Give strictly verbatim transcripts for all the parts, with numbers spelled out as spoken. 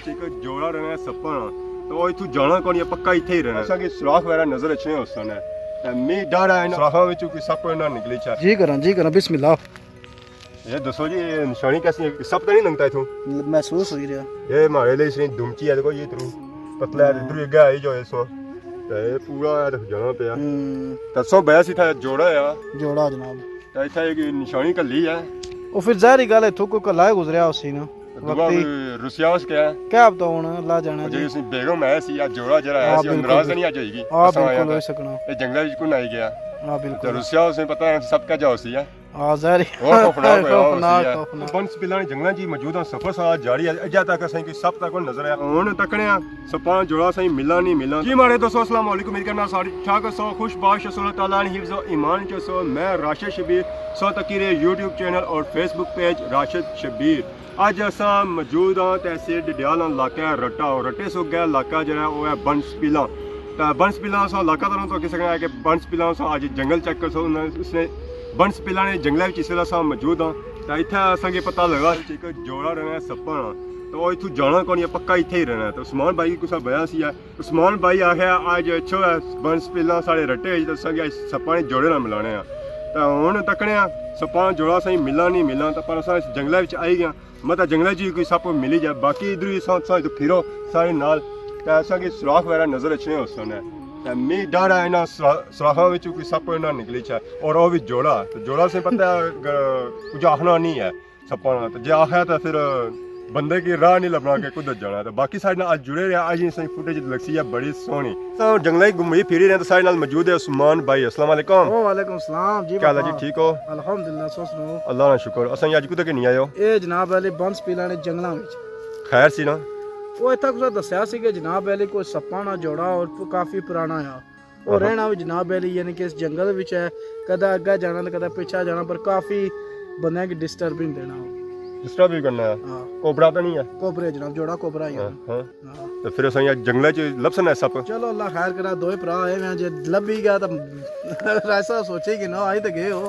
ایک جوڑا رہنا ہے سپاں نا، تو وہ اتھوں جانا کون، یہ پکا اتھے ہی رہنا۔ اساں کی سوراخ وغیرہ نظر اچھنے ہو سن ہے، تے می ڈر ہے انہاں سوراخاں وچوں کوئی سپ نہ نکلی چا۔ جی کراں، جی کراں، بسم اللہ۔ یہ دسو جی، یہ نشانی کیسی ہے؟ سپ تو نہیں لنگتا اتھوں؟ محسوس ہوئی رہا۔ یہ مارے لے اس نے دھمکی ہے، دیکھو یہ ترو پتلا ہے، ہاں۔ ادھر اگے آئی جو اس وقت۔ تے پورا ہے تے جانا پیا۔ ہوں۔ تے سو بیا سی تھا جوڑا ہے۔ جوڑا جناب۔ تے اتھا ایک نشانی کلی ہے۔ وہ پھر ظاہری گل ہے، اتھوں کوئی کلا ہی گزریا ہو سی نا۔ دعا وقتی۔ بھی رسیا اس کیا ہے؟ کیا پتا ہن، اللہ جانے جی۔ جی اس نے بیگم ہے سی یا جوڑا جڑا ہے ہاں، سی، بالکل، ناراض بالکل۔ نہیں اج ہوئی گی۔ ہاں، اساں بالکل آیا ہوئی سکنا۔ یہ جنگل وچ کون آئی گیا؟ ہاں، بالکل۔ تے رسیا اس نے پتا ہے سب کیا جا سی ہے۔ ہاں، ظاہر ہے۔ بہت خوفناک ہویا ہو خوفناک، سی ہے۔ خوفناک۔ بن سپیلاں نے جنگلاں جی موجود ہیں، سفر سارا جاری ہے، اجا تک اساں کوئی سپ تک کوئی نظر آیا۔ ہن تکنے آں سپاں جوڑا سائیں ملا نہیں ملا۔ جی ماڑے دوستو، السلام علیکم، امید کرنا سارے ٹھیک ہو سو، خوش باش ہو سو، اللہ تعالیٰ نے حفظ و ایمان چ سو۔ میں راشد شبیر، سو تکی رہے یوٹیوب چینل اور فیس بک پیج راشد شبیر۔ اج اساں موجود ہاں تحصیل ڈڈیال نا علاقہ ہے رٹا، اور رٹے سو گیا علاقہ جڑا ہے وہ ہے بن سپیلاں۔ تے بن سپیلاں اساں علاقہ تانوں تو کسے کہنا ہے کہ بن سپیلاں اساں اج جنگل چیک کرسو، انہاں اس نے بن سپیلاں نے جنگلے وچ اس ویلے اساں موجود ہاں۔ تے اتھے اساں کی پتہ لگا کہ ایک جوڑا رہنا ہے سپاں نا، تو وہ اتھوں جانا کون، یہ پکا اتھے ہی رہنا ہے۔ تو عثمان بھائی کی کسا بیا سی ہے، عثمان بھائی آخیا اج اچھو ہے بن سپیلاں ساڑے رٹے وچ، تے اساں کی اج سپاں نے جوڑے نال ملانے آں۔ تے ہن تکنے آں سپاں جوڑا سائیں ملا نہیں ملا، تے پر اساں اس جنگلے وچ آئی گیا۔ مطلب جنگلے چ کوئی سپ ملی جائے، باقی ادھر ہی سو سو تو پھرو سارے نال، تے اساں کی سوراخ وغیرہ نظر اچھنے ہو سن ہے۔ تے می ڈر ہے انہاں سورا-، سوراخاں وچ کوئی سپ نہ نکلی چا، اور وہ بھی جوڑا۔ تو جوڑا سے پتہ ہے گ-، کچھ آخنا نہیں ہے سپاں نا۔ تو جے آخیا تو پھر بندے کی راہ نہیں لبنا کہ کدھر جانا۔ تو باقی سارے نال اج جڑے رہے، اج اساں فوٹیج لگسی ہے بڑی سوہنی۔ تو جنگلے گھومی پھری رہے تو سارے نال موجود ہے عثمان بھائی۔ السلام علیکم۔ وعلیکم السلام جی کیا حال ہے جی، بابا۔ ٹھیک ہو؟ الحمدللہ، سو سناؤ۔ اللہ نا شکر۔ اساں اج کدھر کے نہیں آئے ہو؟ اے جناب علی بن سپیلاں نے جنگلاں وچ۔ خیر سی نا؟ وہ اتھا کسا دسیا سی کہ جناب علی کوئی سپاں نا جوڑا اور پ-، کافی پرانا آ۔ وہ آہا۔ رہنا بھی جناب علی یعنی کہ اس جنگل وچ ہے، کدے اگے جانا تے کدے پیچھے جانا، پر کافی بندیاں کی ڈسٹرب نہیں دینا۔ ڈسٹرب ہی کرنا ہے۔ ہاں۔ کوبرا تو نہیں ہے؟ کوبرے جناب، جوڑا کوبرا ہی ہے۔ ہاں، ہاں۔ ہاں۔ تو پھر اساں یا جنگلے چ لبسن ہے سپ؟ چلو اللہ خیر کرا، دوئے بھرا آئے ہوئے ہیں، جے لبھی گیا تو ایسا سوچے کہ نہ آئی تو گئے ہو۔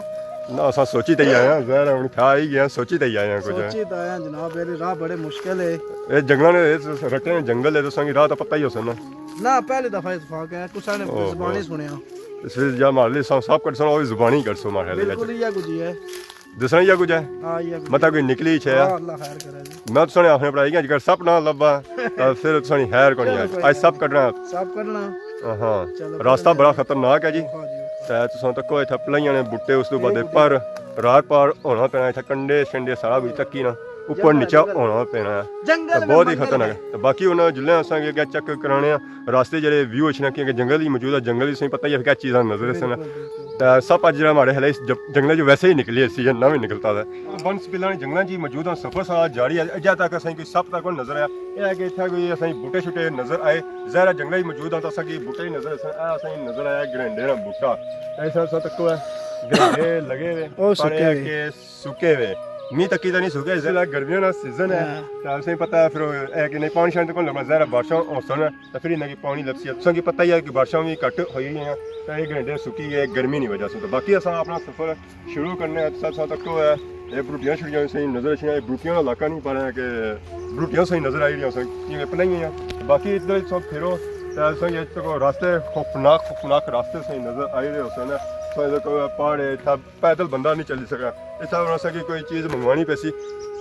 نہ، اساں سوچی تے ہی آئے ہیں، ظاہر ہے ہن کھا ہی گیا، سوچی تے ہی آئے ہیں کچھ۔ سوچی تے آئے ہیں جناب، اے راہ بڑے مشکل ہے۔ اے جنگلاں نے، اے رٹے نے جنگل ہے، تساں کی راہ تو پتہ ہی ہو سن۔ نہ، پہلی دفعہ اتفاق ہے، کسا نے او، زبانی او۔ سنیا۔ اس وچ جا مار لے سب، سب کٹ سن، او زبانی کٹ سو مار لے۔ بالکل یہ کچھ ہے۔ دسنا یا کچھ ہے؟ ہاں، یہ کچھ متا ہے۔ کوئی نکلی چھ ہاں، اللہ خیر کرے جی۔ میں تساں نے آخنے پڑا کہ اگر سپ نہ لبا، تو پھر تساں نے خیر کونی ہے۔ چلو، کوئی اج سپ کڈنا۔ سپ کڈنا۔ ہاں۔ چلو، راستہ بڑا خطرناک ہے جی۔ ہاں جی۔ تے تساں تکو اتھا پلائیاں نے بوٹے، اس تو بعد اے پر رار پار ہونا پینا، اتھا کنڈے شنڈے سارا کچھ تکی نا، اوپر نیچا ہونا پینا ہے۔ جنگل تے بہت ہی خطرناک ہے۔ تے باقی انہاں جلے اساں کے اگے چیک کرانے آں۔ راستے جڑے ویو اچھنا کیونکہ جنگل ہی موجود ہے، جنگل ہی سائیں پتہ ہی ہے کیا چیزاں نظر اچھن۔ بالکل، بالکل۔ تے سپ اج جڑا ماڑے حالے اس جب-، جنگلے جو ویسے ہی نکلی سی، نہ بھی نکلتا ہے۔ بن سپیلاں نے جنگلاں جی موجود ہیں، سفر سارا جاری ہے، اجا تک اساں کوئی سپ تک نظر آیا۔ یہ ہے کہ اتھا کوئی اساں بوٹے شوٹے نظر آئے، ظاہر ہے جنگلے ہی موجود ہیں تو اساں کی بوٹے ہی نظر اچھن۔ اے اساں نظر آیا گرنڈے نا بوٹا، ایسا سا تک ہے گرنڈے لگے ہوئے، او پر سکے اے ہوئے۔ کہ سکے ہوئے، می تکی تے نہیں سکے، اس ویلے گرمیاں نا سیزن ہے۔ ہاں۔ تے اساں پتہ ہے پھر اے کہ نہیں پانی شانی تے کون لبنا، ظاہر ہے بارشاں ہوسن تے پھر انہاں کی پانی لبسی ہے۔ تساں کی پتہ ہی ہے کہ بارشاں بھی گھٹ ہوئی گئیاں تے اے گرنڈے سکی گئے گرمی نی وجہ سے۔ تے باقی اساں اپنا سفر شروع کرنے آں۔ سب ساتھ تکو ہے، اے بروٹیاں شروٹیاں سہی نظر اچھیاں، اے بروٹیاں نا علاقہ نہیں پا رہا کہ بروٹیاں سہی نظر آئی رہیاں سن، کیونکہ پلائیاں۔ باقی ادھر سب پھرو تے تساں کی تکو راستے خوفناک، خوفناک راستے سہی نظر آئی رہے ہوسن۔ تساں ادھر کوئی پہاڑ ہے، اتھا پیدل بندہ نہیں چلی سکا۔ اتھا ہن اساں کی کوئی چیز منگوانی پیسی،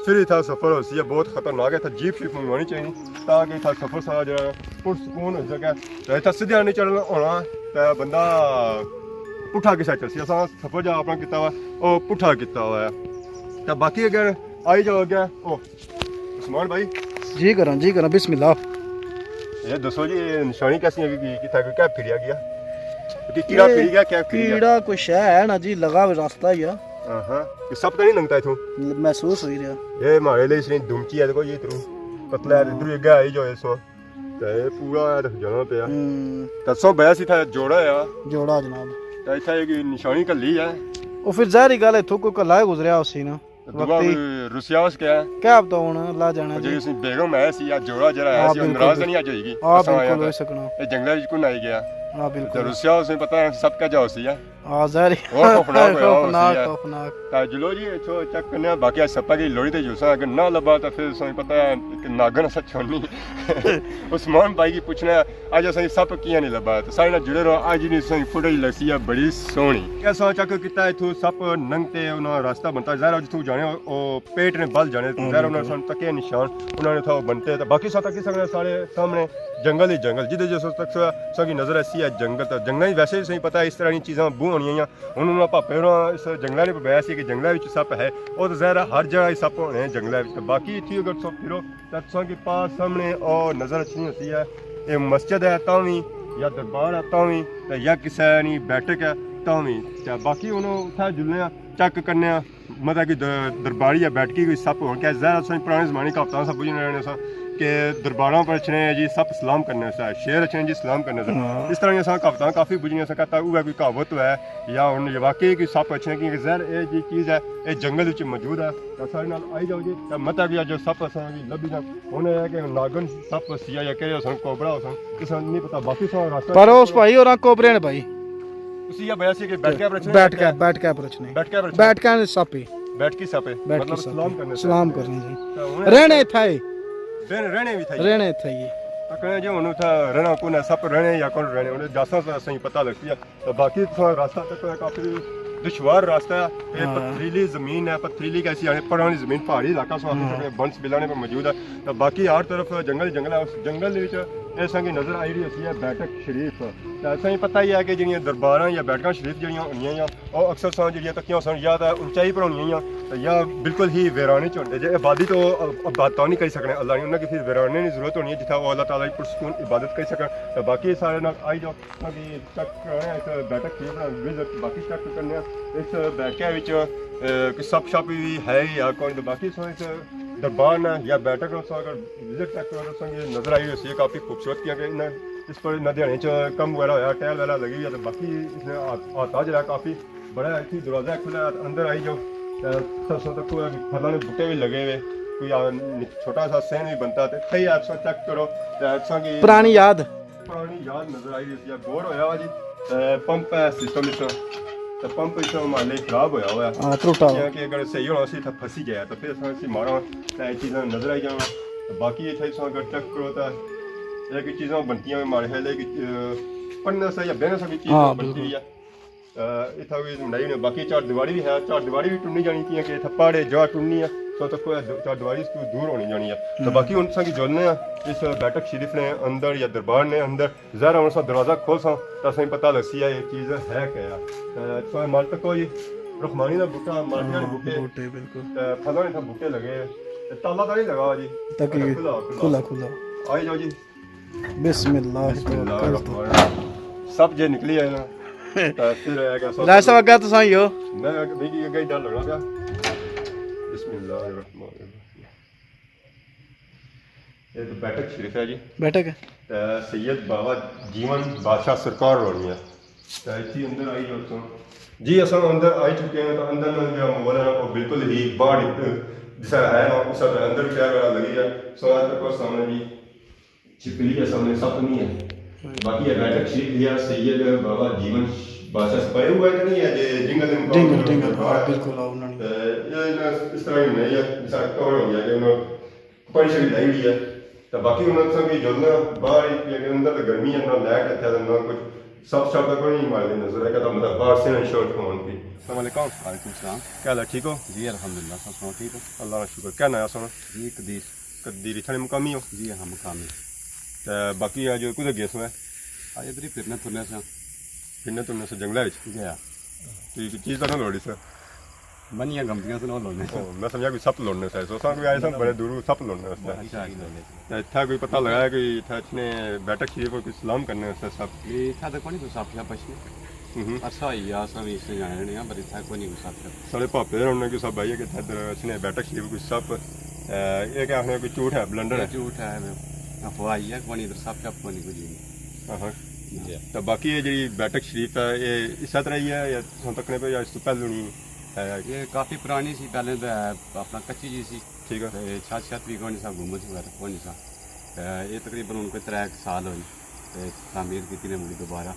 پھر اتھا سفر ہوسی ہے، بہت خطرناک ہے۔ اتھا جیپ شیپ منگوانی چاہیے تاکہ اتھا سفر سارا جڑا ہے پرسکون ہوئی سکے۔ تے اتھا سیدھا نہیں چڑھنا ہونا تے بندہ پٹھا کسا چلسی۔ اساں سفر جا اپنا کیتا ہوا، او پٹھا کیتا ہوا ہے۔ تے باقی اگر آئی جاؤ اگے، او عثمان بھائی۔ جی کراں، جی کراں، بسم اللہ۔ یہ دسو جی، یہ نشانی کیسی ہے کہ کتھا کوئی کیا پھریا گیا؟ کہ کیڑا یہ پھری گیا، کیا پھری گیا؟ کیڑا کوئی شے ہے نا جی، لگا ہوا راستہ ہی ہے۔ ہاں ہاں۔ یہ سپ تو نہیں لنگتا اتھوں؟ محسوس ہوئی رہا۔ یہ مارے لے اس نے دھمکی ہے، دیکھو یہ ترو پتلا ہے، ہاں۔ ادھر اگے آئی جو اس وقت۔ تے پورا ہے تے جانا پیا۔ ہوں۔ تے سو بیا سی تھا جوڑا ہے۔ جوڑا جناب۔ تے اتھا ایک نشانی کلی ہے۔ وہ پھر ظاہری گل ہے، اتھوں کوئی کلا ہی گزریا ہوسی نا۔ دعا وقتی۔ بھی رسیا اس کیا ہے؟ کیا پتا ہن، اللہ جانے جی۔ جی اس بیگم ہے سی یا جوڑا جڑا ہے ہاں، سی، بالکل، ناراض بالکل۔ نہیں اج ہوئی گی۔ ہاں، اساں بالکل، آیا ہوئی سکنا۔ یہ جنگلے وچ کون آئی گیا؟ ہاں، تے بالکل۔ رسیا اس میں پتہ ہے سب کیا جا ہوسی ہے۔ ہاں، ظاہر ہے۔ خوفناک ہویا ہوسی خوفناک، ہے۔ خوفناک۔ تے جلو جی، اتھوں چیک کرنے آں، باقی اج سپا کی لوڑی تے جلساں، اگر نہ لبھا تے پھر تساں کی پتہ ہے کہ ناگن سچ ہونی۔ عثمان بھائی کی پوچھنا ہے، اج اساں کی سپ کیاں نہیں لبھا؟ تے سارے نال جڑے رہو، اج نی تساں کی فوٹیج لگسی ہے بڑی سوہنی۔ اساں چیک کیتا اتھوں سپ ننگ تے انہاں راستہ بنتا، ظاہر ہے جتھوں جانے او پیٹ نے بل جانے، تے ہاں، ظاہر ہے انہاں بالکل۔ ساں تکے نشان، انہاں نے اتھاں بنتے۔ تے باقی ساں تکی سکنے سارے سامنے جنگل ہی جنگل، جدے جو تک ساں کی نظر ایسی ہے جنگل، تے جنگلاں ویسے ہی تساں کی پتہ ہے اس طرح نی چیزاں بہوں ہونیاں۔ ہن انہاں پاپے ہوراں اس جنگلاں نے پبایا سی کہ جنگلاں وچ سپ ہے، او تے ظاہر ہے ہر جگہ ہی سپ ہونے ہیں جنگلاں وچ۔ تے باقی اتھی اگر تساں پھرو تے تساں کی پاس سامنے او نظر اچھنی ہوسی ہے، اے مسجد ہے تاں وی، یا دربار ہے تاں وی، تے یا کسے نی بیٹھک ہے تاں وی۔ تے باقی ہن اتھے جلنے آں، چیک کرنے آں، مطلب کہ د-، درباری یا بیٹھکی کوئی سپ ہون کہ ظاہر ہے تساں پرانے زمانے کہاوتاں سب بجھنے رہنے ساں کہ درباراں پر اچھنے جی سپ سلام کرنے سا، شیر اچھنے جی سلام کرنے سا۔ ہاں۔ اس طرح نی اساں کہاوتاں کافی بجھنیاں ساں، کہتا اوہ کوئی کہاوت ہے یا ہن یہ واقعی کوئی سپ اچھنے، کیونکہ ظاہر اے جی چیز ہے، اے جنگل وچ موجود ہے۔ تے سارے نال آئی جاؤ جی، تے متا بھی اج سپ اساں کی لبھی جان۔ ہن اے ہے کہ ناگن سپ سیا یا کہڑے ہوسن، کوبرا ہوسن، اساں نہیں پتہ، باقی ساں راستہ پر اس بھائی ہوراں کوبرے نے بھائی۔ اسی یا بیا سی کہ بیٹھ کے پر اچھنے بیٹھ کے، یا بیٹھ کے پر اچھنے۔ بیٹھ کے پر اچھنے۔ بیٹھ کے سپ ہی۔ بیٹھ کے سپ ہی۔ بیٹھ کے مطلب سپ ہی۔ سلام کرنے۔ سلام کرنے جی۔ تے ہن رہنے اتھے ہی۔ رہنے، رہنے بھی اتھے ہی۔ رہنے اتھے ہی۔ تے کہنے جی ہن اتھے رہنا کون ہے، سپ رہنے یا کون رہنے، ہن جاساں تے اساں کی پتہ لگسی ہے۔ تے باقی تساں راستہ تک کافی دشوار راستہ ہے۔ اے ہاں۔ پتھریلی زمین ہے، پتھریلی کیسی آنے، پہاڑاں نی زمین، پہاڑی علاقہ سو آخی ہاں۔ سکنے، بنس بلانے پر موجود ہے۔ تے باقی ہر طرف جنگل ہی جنگل ہے، اس جنگل وچ اساں کی نظر آئی رہی ہوسی ہے بیٹھک شریف۔ تے اساں کی پتہ ہی ہے کہ جڑیاں درباراں یا بیٹھکاں شریف جڑیاں ہونیاں یا او اکثر ساں جڑیاں تکیاں ہوسن یا تے اونچائی پر ہونیاں یا تے یا بالکل ہی ویرانے چ ہوندے۔ جے آبادی تو آباد تو نہیں کری سکنے اللہ نے، انہاں کی پھر ویرانے نی ضرورت ہونی ہے جتھا او اللہ تعالیٰ کی پرسکون عبادت کری سکن۔ تے باقی سارے نال آئی جاؤ۔ اساں کی چیک کرانے آں، اس بیٹھک شریف نا وزٹ باقی چیک کرنے آں۔ اس بیٹھکے وچ، اے، کوئی سپ شپ بھی ہے یا کون، تے باقی اساں اس دربار نا یا بیٹھک نا اساں اگر وزٹ چیک کرو تو اساں کی نظر آئی ہوسی ہے کافی خوبصورت، کیونکہ انہاں اس پر انہاں دیہاڑیں چ کم وغیرہ ہویا، ٹائل وغیرہ لگی ہوئی ہے، تے باقی اس نے آتا جڑا کافی بڑا ہے، اتھی دروازہ کھلا ہے، اندر آئی جاؤ۔ تے تساں تکو پھلاں نے بوٹے بھی لگے ہوئے، کوئی آ، نک-، چھوٹا سا سین بھی بنتا، تے اتھے ہی آپ چیک کرو، تے اساں کی پرانی یاد۔ پرانی یاد نظر آئی رہی سی، بور ہویا ہوا جی۔ تے پمپ ہے سسٹم اس، تے پمپ اس مالے خراب ہویا ہوا ہے۔ ہاں، ٹوٹا ہوا۔ کیونکہ اگر صحیح ہونا سی، اتھا پھسی جایا، تے پھر اساں اسی مارا، تے اے چیزاں نظر آئی جانا۔ تے باقی اتھے تساں اگر چیک کرو، تے ایک چیزاں بنتیاں ہوئی مارے خیال ہے کہ، اے، پڑھنے سے یا بہنے سے بھی چیز ہاں، بنتی بالکل۔ ہوئی ہے۔ تے اتھا کوئی بنائی نے، باقی چار دیواری بھی ہے، چار دیواری بھی ٹرنی جانی، کیونکہ اتھا پہاڑے جگہ ٹرنی ہے، سو تک کوئی چار دیواری اس تو دور ہونی جانی ہے۔ تے ہوں۔ باقی ہن تساں کی جلنے آں اس بیٹھک شریف نے اندر یا دربار نے اندر، ظاہر ہے ہن اساں دروازہ کھولساں تے اساں کی پتہ لگسی ہے یہ چیز ہے کیا ہے۔ تے تساں مال تکو جی، رخمانی دا بوٹا، مالٹیاں دے ہاں، بوٹے، بوٹے بالکل۔ تے پھلاں نے اتھا بوٹے لگے، تے تالا تاں نہیں لگا جی۔ تاکہ اچھا، کھلا، کھلا۔ کھلا، کھلا۔ آئی جاؤ جی۔ بسم اللہ بسم اللہ توکلت۔ الرحمن الرحیم۔ سب جے نکلی آئے نا، تے پھر ہے کہ سب راج صاحب اگا تساں ہی ہو۔ میں اگے، میری اگے ہی ڈر لگنا پیا۔ بسم اللہ الرحمن الرحیم۔ یہ تو بیٹھک شریف ہے جی۔ بیٹھک ہے۔ تے سید بابا جیون بادشاہ سرکار ہونی ہے۔ تے اتھی اندر آئی جاؤ تساں۔ جی اساں اندر آئی چکے ہیں، تو اندر نا جو ماحول ہے نا، وہ بالکل ہی باہر نکل، جس طرح ہے نا، اس طرح اندر بھی ٹائر والا لگی ہے۔ سو آج تک سامنے جی چھپکلی ہے، سامنے سب نہیں ہے۔ باقی یہ بیٹھک شریف ہے سید بابا جیون بادشاہ سپاہی ہوا ہے کہ نہیں ہے، جے جنگل دے مقابلے جنگل، میں جنگل، دربار ہاں، ہے۔ بالکل، ہاں، انہوں نے۔ تے یہ نا اس طرح ہی نہیں ہے، جس طرح کور ہو گیا کہ انہوں پانی شانی لائی ہوئی ہے۔ تے باقی انہاں تساں کی جلنا باہر ہی، کیونکہ اندر تے گرمی ہے، نہ لائٹ اتھے تے نہ کچھ۔ سب شب تک نہیں مارے نظر ہے، کہتا مطلب باہر سے انشورنس کمان کی۔ السلام علیکم۔ وعلیکم السلام۔ کیا حال ہے، ٹھیک ہو؟ جی الحمدللہ، سب سناؤ، ٹھیک ہو؟ اللہ کا شکر۔ کیا ناں ہے سونا؟ جی قدیر۔ قدیر، اتھاں نے مقامی ہو؟ جی ہاں، مقامی۔ تے باقی اج کدھر گئے سو ہے؟ اج ادھر ہی پھرنے ترنے سا۔ پھرنے ترنے سا جنگلے وچ؟ جی ہاں۔ ٹھیک، چیز تو نہ لوڑی سر؟ منیاں گمتیاں سن، او لوڑنے سن۔ او، میں سمجھا کوئی سپ لوڑنے سا، سو ساں کوئی آئے سن بڑے دوروں سپ لوڑنے واسطے۔ اچھا، اچھا۔ تے اتھا کوئی پتہ لگا ہے کوئی اتھا اچھنے بیٹھک شریف کوئی سلام کرنے واسطے سپ؟ یہ اتھا تے کوئی سپ شپ اچھنے۔ ہوں۔ عرصہ ہوئی گیا، اساں بھی اس جانے رہنے ہاں، پر اتھا کوئی نہیں کوئی سپ شپ۔ ساڑے پاپے ہوراں نے کوئی سب آئی ہے کہ اتھا ادھر اچھنے بیٹھک شریف کوئی سپ، اے، یہ کیا آخنے کوئی جھوٹ ہے، بلنڈر ہے۔ یہ جھوٹ ہے، افواہ ہی ہے، کوئی نہیں ادھر سپ شپ کوئی نہیں کچھ نہیں۔ ہاں ہاں۔ جی۔ تے باقی یہ جڑی بیٹھک شریف ہے، یہ اسے طرح ہی ہے یا تساں تکنے پہ یا اس تو پہلے ہونی ہے؟ یہ کافی پرانی سی، پہلے تو اپنا کچی جی سی۔ ٹھیک ہے۔ تے چھت چھت بھی کوئی نہیں سا، گنبد وغیرہ کوئی نہیں سا۔ تے یہ تقریباً ہن کوئی ترے ایک سال ہوئی۔ تے تعمیر کیتی نے مڑی دوبارہ۔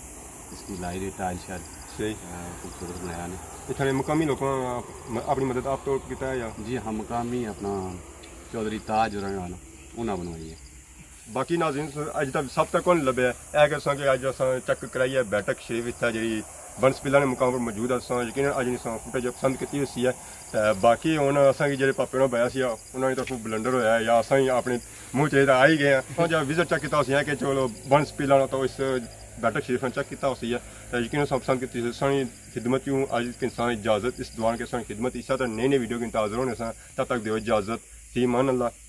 اس کی لائی دی ٹائل شائل۔ صحیح۔ خوبصورت بنایا نے۔ اتھاں نے مقامی لوکاں اپنی مدد آپ تو کیتا ہے یا؟ جی ہاں، مقامی اپنا چودھری تاج ہوراں نے انہاں بنوائی ہے۔ باقی ناظرین، اج تک سب تک کون لبھے؟ اے کہ اساں کہ اج اساں چیک کرائی ہے بیٹھک شریف اتھا جڑی بنس پلہ نے مقام پر موجود ہے۔ اساں یقیناً اج نی اساں فوٹیج پسند کیتی ہوسی ہے۔ تے باقی ہن اساں کی جڑے پاپے ہوراں بایا سی، انہاں نی طرفوں بلنڈر ہویا ہے یا اساں ہی اپنے منہ چ تے آ ہی گئے ہیں۔ اساں جب وزٹ چیک کیتا ہوسی ہے کہ چلو بنس پلہ نا تو اس بیٹھک شریف نے چیک کیتا ہوسی ہے۔ تے یقیناً اساں پسند کیتی ہوسی۔ اساں نی خدمت کیوں اج کہ اساں اجازت اس دعا کہ اساں نی خدمت اس طرح نئی نئی ویڈیو کے انتظار ہونے ساں۔ تب تک دیو اجازت، فی امان اللہ۔